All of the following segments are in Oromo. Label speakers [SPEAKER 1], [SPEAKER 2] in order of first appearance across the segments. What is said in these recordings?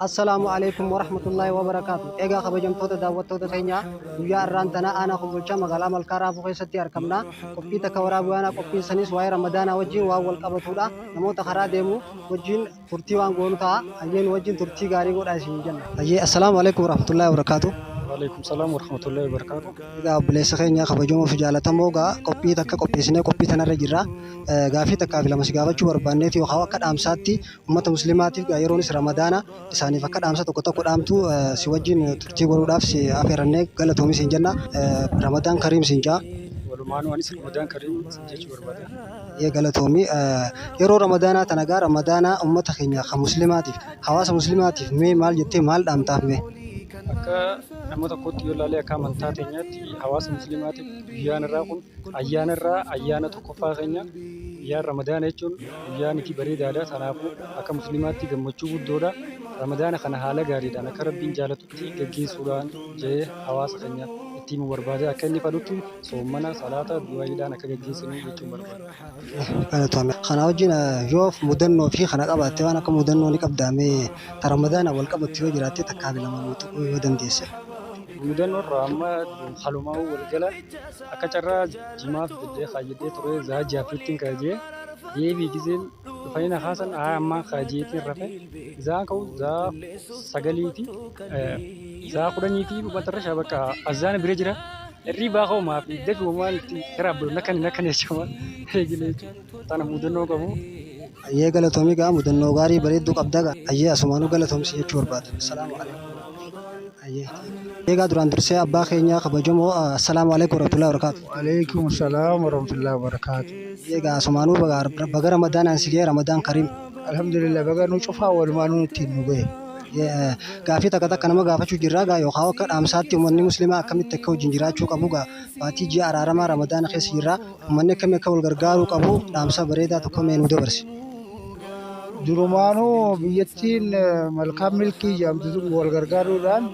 [SPEAKER 1] Assalaamu Aleeykum Warahmatullaahi Wabarakaatu. Egaa kabajamtoota daawwattoota keenya guyyaa arraan tana aanaa Kombolchaa magaalaa Malkaa Raafuu keessatti argamna. Qophii takka waraabuu yaana qophiin sanis waa'ee Ramadaanaa wajjin waan wal qabatuudha. Namoota karaa deemu wajjin turtii waan goonu ta'a. Hayyee nu wajjin turtii gaarii godhaa isin jenna. Hayyee Assalaamu Aleeykum Warahmatullaahi Wabarakaatu.
[SPEAKER 2] Waaleykum salaam warahmatullahi wabarakatuh.
[SPEAKER 1] Egaa obboleessa keenya kabajamoo fi jaalatamoo egaa qophii takka qopheessinee qophii tanarra jirra. Gaaffii takkaa fi lama si gaafachuu barbaanneeti yookaan akka dhaamsaatti ummata muslimaatiif egaa yeroonis Ramadaana isaaniif akka dhaamsa tokko tokko dhaamtu si wajjin turtii godhuudhaaf si afeerannee galatoomi siin jenna. Ramadaan Kariim siin jaa.
[SPEAKER 2] Walumaanuu anis Ramadaan Kariim siin jechuu barbaada.
[SPEAKER 1] Ee galatoomi. Yeroo Ramadaanaa tana egaa Ramadaana ummata keenya kan muslimaatiif hawaasa muslimaatiif mee maal jettee maal dhaamtaaf mee?
[SPEAKER 2] Akka nama tokkootti yoo ilaalle akka amantaa teenyaatti hawaasa muslimaatiif guyyaan irraa kun ayyaana irraa ayyaana tokkoffaa keenya guyyaan Ramadaana jechuun guyyaan itti bareedaadha. Kanaafuu akka muslimaatti gammachuu guddoodha. Ramadaana kana haala gaariidhaan akka Rabbiin jaalatutti gaggeessuudhaan jee hawaasa keenya itti himuu barbaade akka inni fadhutti soommana, salaata, du'aayiidhaan akka gaggeessinu jechuun barbaada.
[SPEAKER 1] Galatoomi. Kana wajjin yoo mudannoo fi kana qabaatte waan akka mudannoo ni qabdaa mee ta Ramadaana wal qabattu yoo jiraatte takkaa fi lama nuu tuquu yoo dandeesse.
[SPEAKER 2] Mudannoo irraa amma halumaa wal gala akka carraa jimaaf jedhee kaayyadhee ture zaa jaafittiin kaajee deebii giseen dhufanii na kaasan haa ammaan kaajeetiin rafe zaa ka'u zaa sagaliiti zaa kudhaniifi matarrashaa bakka azzaana bira jira hirriibaa ka'umaa fi dafi waan itti hiraabbatu nakkan nakkan jechuudha eegale jechuudha tana mudannoo qabu.
[SPEAKER 1] Ayyee galatoomi gaa mudannoo gaarii bareedduu qabda gaa ayyee asumaanuu galatoomsi jechuu barbaada. Assalaamu alaikum. Ayyee. Egaa duraan dursee abbaa keenya kabajamoo assalaamu alaikum warahmatullahi wabarakatuh.
[SPEAKER 3] Waalaikum salaam warahmatullahi wabarakatuh.
[SPEAKER 1] Egaa asumaanuu baga Ramadaanaan si ga'e Ramadaan Kariim.
[SPEAKER 3] Alhamdulillah baga nu cufaa walumaanuu ittiin nu gahe.
[SPEAKER 1] Gaafii takka takka nama gaafachuu jirra gaa yookaan akka dhaamsaatti uummanni musliimaa akkamitti akka wajjin jiraachuu qabu gaa baatii ji'a araaramaa Ramadaana keessa jirra uummanni akkamii akka wal gargaaruu qabu dhaamsa bareedaa tokko mee nu dabarsi.
[SPEAKER 3] Durumaanuu biyyattiin malkaan milkii jedhamtu tun wal gargaaruudhaan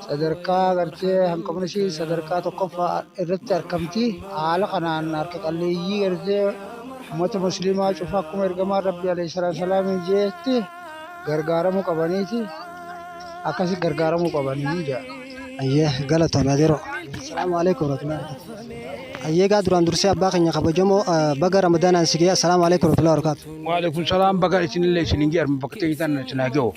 [SPEAKER 3] sadarkaa gartee hanqamni ishii sadarkaa tokkoffaa irratti argamti. Haala kanaan harka qalleeyyii gartee uummata musliimaa cufa akkuma ergamaan Rabbi alayhi salaatu salaam jeetti gargaaramuu qabaniiti akkasi gargaaramuu qabanii jedha.
[SPEAKER 1] Ayyee galatoomi adeeroo. Assalaamu alaikum warahmatullahi wabarakatuh. Ayyee gaa duraan dursee abbaa keenya kabajamoo baga Ramadaanaan si ga'e assalaamu alaikum warahmatullahi wabarakatuh.
[SPEAKER 4] Waalaikum salaam baga isinillee isin hin jedhamu bakka teessan isin haa ga'u.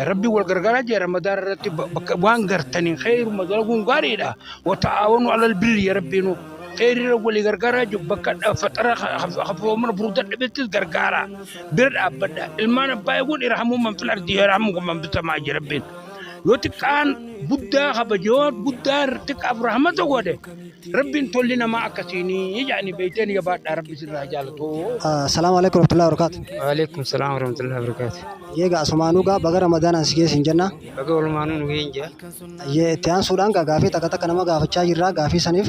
[SPEAKER 4] Rabbi wal gargaaraa jira Ramadaan irratti bakka waan gartaniin kheeruma dalaguun gaariidha. Wata'aawanu alal birri ya rabbiinu. Kheyrirra walii gargaaraa jiru bakka faxara hafoomana furda dhabettis gargaaraa. Bira dhaabbadha. Ilmaan abbaa eeguun irhamuu man fil ardi yarhamukum man fis samaa jira rabbiin. Yoo xiqqaan guddaa kabaje yoo guddaan xiqqaaf rahmata godhe rabbiin tolli namaa akkasiinii jedhanii beeyteen jabaadhaa rabbi sirraa jaalatu.
[SPEAKER 1] Assalaamu alaikum warahmatullahi wabarakatuh.
[SPEAKER 5] Waalaikum salaam warahmatullahi wabarakatuh.
[SPEAKER 1] Ayyee gaa asumaanuu gaa baga Ramadaanaan si geessin jenna.
[SPEAKER 5] Baga walumaanuu nu ga'een jira.
[SPEAKER 1] Ayyee itti aansuudhaan gaa gaafii takka takka nama gaafachaa jirra gaafii saniif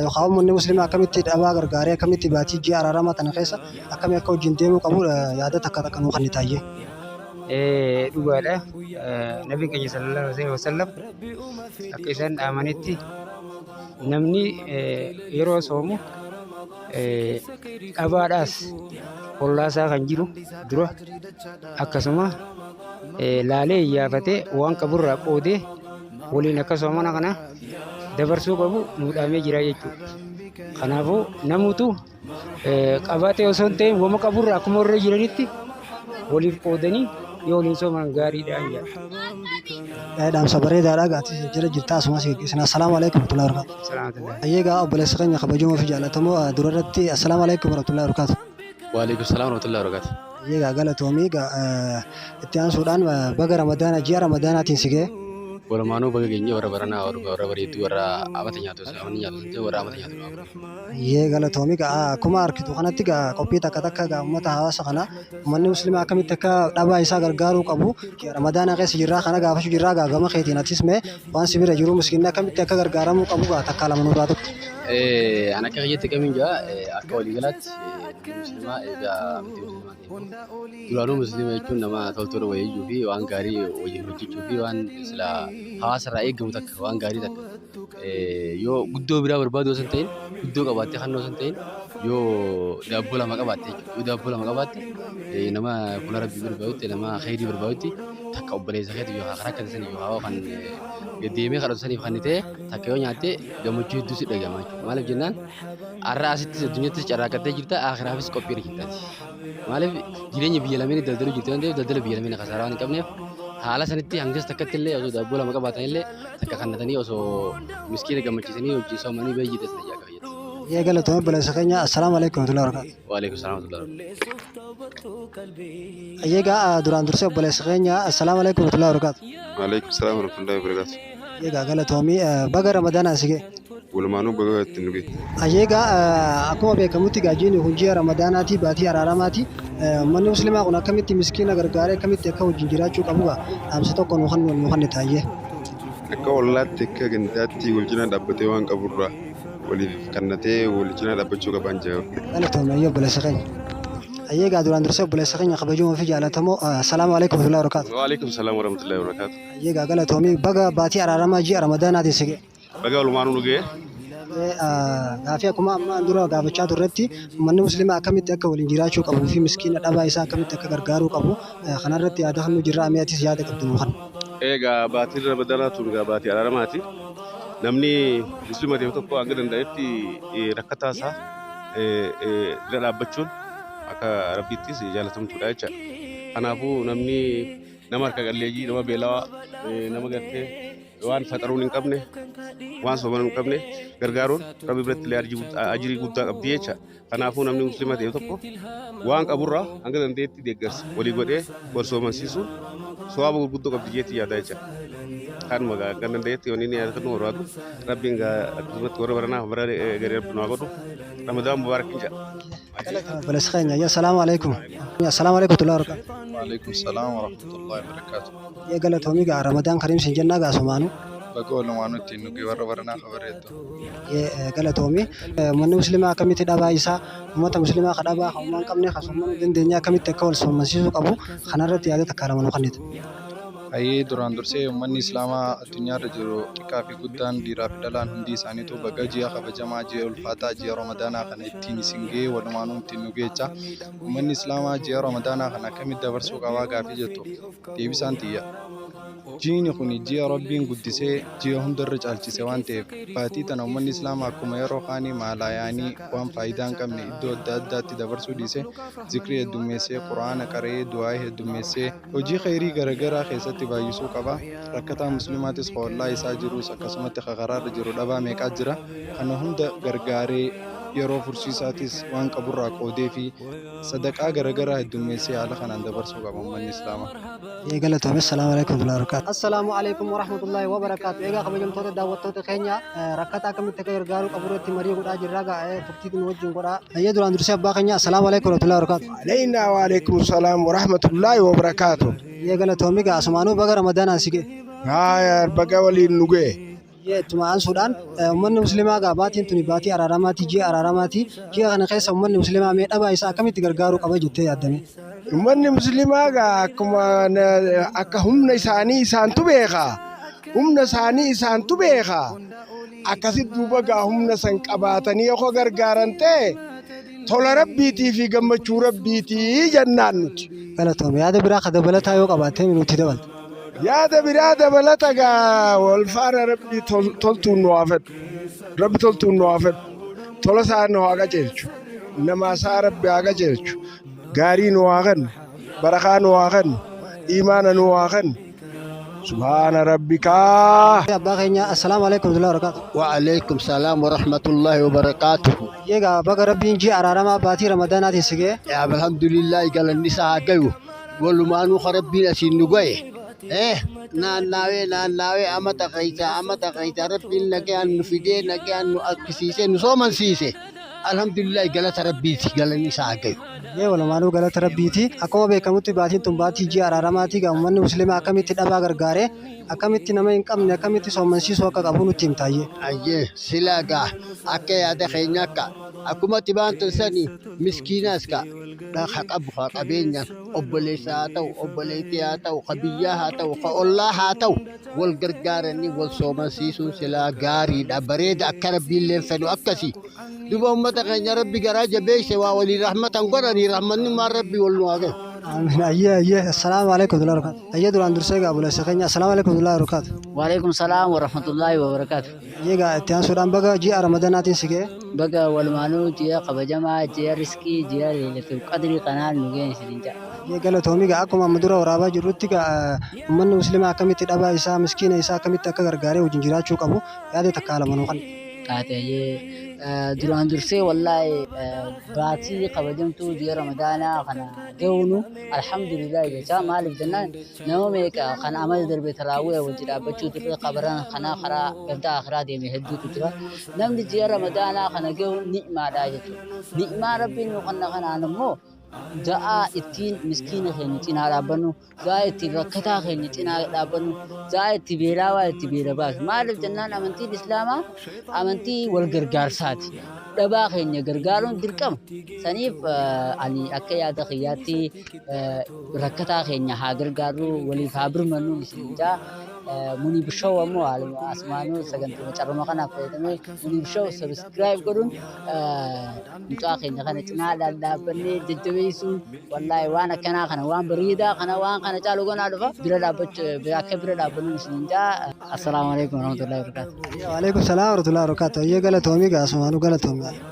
[SPEAKER 1] yookaan uummanni musliimaa akkamitti dhabaa gargaaree akkamitti baatii ji'a araaramaa tana keessa akkamii akka wajjin deemuu qabu yaada takka takka nuu kennita ayyee.
[SPEAKER 5] Dhugaadha. Nabiin keenya sallallahu alaihi wasallam akka isaan dhaamanitti namni yeroo soomu dhabaadhaas ollaasaa kan jiru dura akkasuma laalee iyyaafatee waan qaburraa qoodee waliin akka soomana kana dabarsuu qabu nuu dhaamee jira jechuudha. Kanaafuu namuutu qabaatee osoo hin ta'in wama qaburraa akkuma warra jiranitti waliif qoodanii yoo waliin sooman gaariidha jedha.
[SPEAKER 1] Dhaamsa bareedaadha gaatii jira jirta asumas geggeessina. Assalaamu alaikum warahmatullahi wabarakatuh.
[SPEAKER 5] Salaamatullahi.
[SPEAKER 1] Ayyee gaa obboleessa keenya kabajamoo fi jaallatamoo dura irratti assalaamu alaikum warahmatullahi wabarakatuh.
[SPEAKER 6] Waalaikum salaam warahmatullahi wabarakatuh.
[SPEAKER 1] Ayyee gaa galatoomii gaa itti aansuudhaan baga Ramadaana ji'a Ramadaanaatiin si ga'e.
[SPEAKER 6] Walumaanuu baga geenye warra baranaa warra bareedduu warra amata nyaatu amanni nyaatu sun ta'e warra amata nyaatu nama godhe.
[SPEAKER 1] Ayyee galatoomi gaa akkuma argitu kanatti gaa qophii takka takka gaa uummata hawaasa kana uummanni musliimaa akkamitti akka dhabaa isaa gargaaruu qabu ji'a Ramadaanaa keessa jirraa kana gaafachuu jirraa gaa gama keetiin atis mee waan si bira jiru miskiinni akkamitti akka gargaaramuu qabu gaa takkaa lama nurraa tokko.
[SPEAKER 6] An akka kiyyatti kamiin jaa akka waliigalaatti namni musliimaa egaa amantii musliimaa ta'e immoo duraanuu musliima jechuun nama toltuudha wayii fi waan gaarii wajjin hojjechuu fi waan sila hawaasa irraa eegamu takka waan gaarii takka yoo guddoo biraa barbaadu osoo hin ta'in guddoo qabaattee kannoo osoo hin ta'in yoo daabboo lama qabaatte jechuudha. Yoo daabboo lama qabaatte nama fuula rabbii barbaadutti nama kheyrii barbaadutti Takka obboleessa keetiif yookaan karaa akkasii saniif yookaan kan deemee kadhatu saniif kan ta'e takka yoo nyaatte gammachuu hedduu si dhagahama jechuudha. Maaliif jennaan har'a asittis addunyaattis carraaqqattee jirta, akhiraafis qophii jirtaati. Maaliif jireenya biyya lameenii daldaluu jirti waan ta'eef, daldala biyya lameenii kasaaraa waan hin qabneef, haala sanitti hangas takkatti illee osoo daabboo lama qabaatan illee takka kannatanii osoo miskiina gammachiisanii hojii soomanii baay'ee sana jaa qabayyatti.
[SPEAKER 1] Yee galatoomii obboleessa keenya. Assalaamu alaikum warahmatullahi wabarakatuh.
[SPEAKER 6] Waalaikum salaam warahmatullahi wabarakatuh.
[SPEAKER 1] Egaa duraan dursee obboleessa keenya, assalaamu alaikum warahmatullahi wabarakatuh.
[SPEAKER 7] Waalaikum salaam warahmatullahi wabarakatuh.
[SPEAKER 1] Egaa galatoomii, baga Ramadaanaa si ga'e.
[SPEAKER 7] Walumaanuu baga ittiin nu ga'e.
[SPEAKER 1] Egaa akkuma beekamutti gaajiin kun ji'a Ramadaanaati, baatii araaramaati. Uummanni musliimaa kun akkamitti miskiina gargaaree akkamitti akka wajjin jiraachuu qabu dhaamsa tokko nu kennu nu kenni taayyee.
[SPEAKER 7] Akka ollaatti, akka gandaatti wal cinaa dhaabbatee waan qaburraa waliif kannatee wal cinaa dhaabbachuu qaban jira.
[SPEAKER 1] Galatoomii ayyee obboleessa keenya. Egaa duraan dursee obboleessa keenya kabajamoo fi jaallatamoo, assalaamu alaikum warahmatullahi wabarakatuh.
[SPEAKER 7] Waalaikum salaam warahmatullahi wabarakatuh.
[SPEAKER 1] Egaa galatoomii, baga baatii araaramaa ji'a Ramadaanaatiin si ga'e.
[SPEAKER 7] Baga walumaanuu nu ga'e.
[SPEAKER 1] Gaafii akkuma ammaan dura gaafachaa turretti, uummanni musliimaa akkamitti akka waliin jiraachuu qabuu fi miskiina dhabaa isaa akkamitti akka gargaaruu qabu kanarratti yaada kan nu jirra, ami'atis yaada qabdu nu kan.
[SPEAKER 7] Egaa baatiin Ramadaanaa tun egaa baatii araaramaati. Namni musliima ta'e tokko hanga danda'etti rakkataa isaa bira dhaabbachuun akka rabbiittis jaalatamtuudha jechaadha. Kanaafuu namni nama harka qalleeyyii, nama beelawaa, nama gartee waan faxaruun hin qabne, waan soomanuu hin qabne gargaaruun rabbi biratti illee ajirii guddaa qabdi jecha. Kanaafuu namni musliima ta'e tokko waan qaburraa hanga danda'etti deeggarsa walii godhee wal soomansiisuun sawaaba gurguddoo qabdi jeetti yaada jecha. Kanuma hanga danda'etti wanni inni yaada nu barbaadu, rabbiin akkasumatti warra baranaaf bara garii rabbi nu haa godhu. Ramadaan mubaarak hin jedha.
[SPEAKER 1] Obboleessa keenya, assalaamu alaikum. Assalaamu alaikum warahmatullahi wabarakatuh.
[SPEAKER 8] Waalaikum salaam warahmatullahi wabarakatuh.
[SPEAKER 1] Yee galatoomii, gaa Ramadaan kariim sin jennaa gaa somaanuu.
[SPEAKER 8] Baga walumaanuu ittiin nu ga'e, warra baranaa kabareettu.
[SPEAKER 1] Yee galatoomii, uummanni musliimaa akkamitti dhabaa isaa, uummata musliimaa ka dhabaa ka uumaa hin qabne ka soomanuu dandeenya akkamitti akka wal soomansiisuu qabu kanarratti yaada takka lama nu kennita.
[SPEAKER 8] Hayyee, duraan dursee uummanni Islaamaa addunyaarra jiru xiqqaa fi guddaan, dhiiraa fi dhalaan hundi isaaniitu baga ji'a kabajamaa, ji'a ulfaataa, ji'a Ramadaanaa kana ittiin isin ga'e, walumaanuu ittiin nu geecha. Uummanni Islaamaa ji'a Ramadaanaa kana akkamitti dabarsuu qabaa gaafii jettu, deebisaan tiyya. Jiini kun ji'a Rabbiin guddisee ji'a hundarra caalchise waan ta'eef, baatii tana uummanni Islaamaa akkuma yeroo kaanii maalaayaanii waan faayidaa hin qabne iddoo adda addaatti dabarsuu dhiise, zikrii heddummeessee, quraana qara'ee, du'aa heddummeessee, hojii khayrii garaagaraa keessatti baay'isuu qaba. Rakkataa musliimaatis, hollaa isaa jirus, akkasumatti karaarra jiru dhabaa meeqaa jira. Kana hunda gargaaree yeroo fursiisaatis waan qaburraa qoodee fi sadaqaa garaagaraa heddummeessee haala kanaan dabarsuu qaba uummanni Islaamaa.
[SPEAKER 1] Yee galatoomii, assalaamu alaikum warahmatullahi wabarakatuh. Assalaamu alaikum warahmatullahi wabarakatuh. Egaa kabajamtoota daawwattoota keenya, rakkataa akkamitti akka gargaaruu qabu irratti marii godhaa jirra, gaa turtii nu wajjin godhaa. Hayyee, duraan dursee abbaa keenya, assalaamu alaikum warahmatullahi wabarakatuh.
[SPEAKER 9] علينا وعليكم السلام ورحمة الله وبركاته.
[SPEAKER 1] Yee galatoomii, gaa asumaanuu baga Ramadaanaan si ga'e.
[SPEAKER 9] Haa, baga waliin nu ga'e.
[SPEAKER 1] Yee, ittuma aansuudhaan uummanni musliimaa gaa baatiin tuni baatii araaramaati, ji'a araaramaati. Ji'a kana keessa uummanni musliimaa mee dhabaa isaa akkamitti gargaaruu qaba jettee yaaddame?
[SPEAKER 9] Uummanni musliimaa gaa akkuma akka humna isaanii isaantu beeka. Humna isaanii isaantu beeka. Akkasitti duuba gaa humna san qabaatanii yoo gargaaran ta'e, tola rabbiitii fi gammachuu rabbiitii jennaan nuti.
[SPEAKER 1] Galatoomii, yaada biraa ka dabalataa yoo qabaatte nuti dabalta.
[SPEAKER 9] Yaada biraa dabalata gaa wal faana rabbi toltuun nu haa fedhu. Rabbi toltuun nu haa fedhu. Tola isaa nu haa qajeelchu. Nama isaa rabbi haa qajeelchu. Gaarii nu haa kennu. Barakaa nu haa kennu. Iimaana nu haa kennu. Subhaana rabbikaa.
[SPEAKER 1] Abbaa keenya, assalaamu alaikum warahmatullahi wabarakatuh.
[SPEAKER 10] وعليكم السلام ورحمة الله وبركاته.
[SPEAKER 1] Egaa baga rabbiin ji'a araaramaa baatii Ramadaanaatiin si ga'e.
[SPEAKER 10] يا الحمد لله قال النساء قيو walumaanuu rabbiin asiin nu gahe. Naannaawee naannaawee amata keessa amata keessa rabbiin nagaan nu fidee, nagaan nu akkisiisee, nu soomansiise. Alhamdulillahi, galata rabbiiti, galanni isaa haa gayu.
[SPEAKER 1] Yee, walumaanuu galata rabbiiti. Akkuma beekamutti baatiin tun baatii ji'a araaramaati. Egaa uummanni musliimaa akkamitti dhabaa gargaaree, akkamitti nama hin qabne akkamitti soomansiisuu akka qabu nutti himtaayyee.
[SPEAKER 10] Ayyee, silaa gaa akka yaada keenya akka akkuma tibaantan sani miskiinaas ka ha qabu ha qabeenyaan obboleessa haa ta'u, obboleettii haa ta'u, ka biyyaa haa ta'u, ka ollaa haa ta'u, wal gargaaranii wal soomansiisuun silaa gaariidha, bareeda, akka rabbiillee fedhu akkasii. Duba ummata keenya rabbi garaa jabeesse waa waliin rahmatan godhanii, rahmannummaan rabbi wal nu haa gahu.
[SPEAKER 1] Amiin. Ayyee ayyee. Assalaamu alaikum warahmatullahi wabarakatuh. Ayyee duraan dursee egaa obboleessa keenya assalaamu alaikum warahmatullahi wabarakatuh.
[SPEAKER 11] Waalaikum salaam warahmatullahi wabarakatuh.
[SPEAKER 1] Ayyee egaa itti aansuudhaan baga ji'a Ramadaanaatiin si ga'e.
[SPEAKER 11] Baga walumaanuu ji'a kabajamaa, ji'a riskii, ji'a Leelatul Qadrii kanaan nu ga'e isiniin jedha.
[SPEAKER 1] Ayyee galatoomii egaa akkuma amma dura waraabaa jirrutti egaa uummanni musliimaa akkamitti dhabaa isaa miskiina isaa akkamitti akka gargaaree wajjin jiraachuu qabu yaada takka lama nuu kenni.
[SPEAKER 11] Taate duraan dursee wallaahi baatii kabajamtuu ji'a Ramadaanaa kana ga'uunu alhamdulillah jecha. Maaliif jennaan, nama meeqa kan amala darbe taraawwii wajji dhaabbachuu turre kabaran kana karaa ganda akhiraa deeme hedduutu jira. Namni ji'a Ramadaanaa kana ga'u ni'maadha jechuudha. Ni'maa Rabbiin nu kenna kanaan immoo da'aa ittiin miskiina keenya cinaa dhaabbannu, da'aa ittiin rakkataa keenya cinaa dhaabbannu, da'aa itti beelaawaa itti beela baasu. Maaliif jennaan, amantiin Islaamaa amantii wal gargaarsaati. Dhabaa keenya gargaaruun dirqama. Saniif ani akka yaada kiyyaatti rakkataa keenya haa gargaarru, waliif haa birmannu isin jaa. Muniib Show ammoo haaluma asumaanuu sagantuma carruma kanaaf fayyadamee Muniib Show subscribe godhuun mucaa keenya kana cinaa dhaabbannee jajjabeessuun, wallaahi waan akkanaa kana, waan bareedaa kana, waan kana caalu ganaa dhufa bira dhaabbachuu akka bira dhaabbannu isiniin jaa. Assalaamu alaikum warahmatullahi wabarakatuh.
[SPEAKER 1] Waalaikum salaam warahmatullahi wabarakatuh. Ayyee galatoomii egaa asumaanuu galatoomii.